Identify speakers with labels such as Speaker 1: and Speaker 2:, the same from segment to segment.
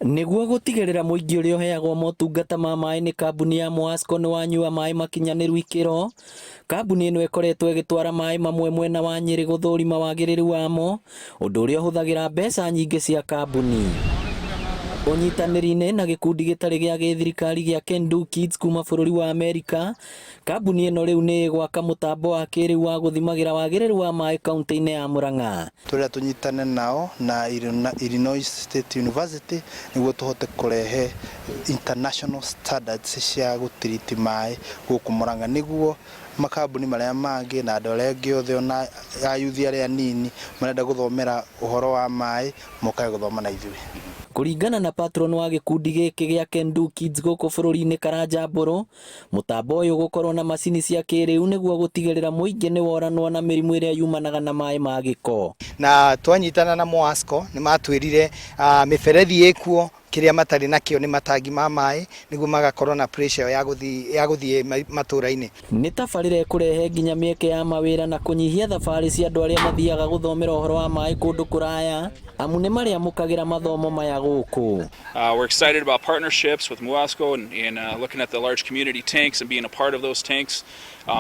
Speaker 1: Nĩguo gũtigĩrĩra mũingĩ ũrĩa ũheagwo motungata ma maĩ nĩ kambuni ya Muasco nĩ wanyua maĩ makinyanĩru ikĩro, kambuni ĩno ĩkoretwo ĩgĩtwara maĩ mamwe mwena wa Nyĩrĩ gũthũrima wagĩrĩru wamo, ũndũ ũrĩa ũhũthagĩra mbeca nyingĩ cia kambuni. Ũnyitanĩri-inĩ na gĩkundi gĩtarĩ gĩa gĩthirikari gĩa Can Do Kids kuma bũrũri wa Amerika, kambuni ĩno rĩu nĩ ĩgwaka mũtambo wa kĩrĩu wa gũthimagĩra wagĩrĩru wa maĩ kaunti-inĩ ya Murang'a.
Speaker 2: Tũrĩa tũnyitane nao na Illinois State University nĩguo tũhote kũrehe international standards cia gũtiriti maĩ gũkũ Murang'a, nĩguo makambuni marĩa mangĩ na andũ arĩa angĩ othe, ona ayuthi arĩa anini marenda gũthomera ũhoro wa maĩ, mokage gũthoma na ithuĩ.
Speaker 1: Kũringana na patron wa gĩkundi gĩkĩ gĩa Can Do Kids gũkũ bũrũri-inĩ Karanja Mbũrũ, mũtambo ũyũ ũgũkorwo na macini cia kĩrĩu nĩguo gũtigĩrĩra mũingĩ nĩ woranwo na mĩrimũ ĩrĩa yumanaga na maĩ ma gĩko.
Speaker 3: Na twanyitana na Moasco nĩ matwĩrire mĩberethi ĩkuo, kĩrĩa matarĩ nakĩo nĩ matangi ma maĩ nĩguo magakorwo na pressure ya gũthiĩ matũra-inĩ.
Speaker 1: Nĩ tabarĩra ĩkũrehe nginya mĩeke ya mawĩra na kũnyihia thabarĩ cia andũ arĩa mathiaga gũthomera ũhoro wa maĩ kũndũ kũraya, amu nĩ marĩamũkagĩra mathomo maya gũkũ.
Speaker 4: We're excited about partnerships with Muasco and looking at the large community tanks and being a part of those tanks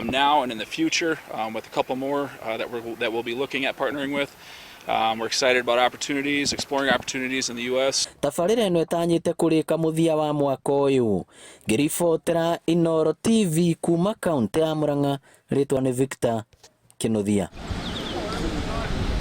Speaker 4: now and in the future with a couple more that we'll be looking at partnering with. We're excited about opportunities, exploring opportunities in the U.S.
Speaker 1: Tabarĩra ĩno ĩtanyĩte kũrĩka mũthia wa mwaka ũyũ. Ngĩribotera Inooro TV kuma kaunti ya Murang'a, rĩtwa nĩ Victor Kinuthia.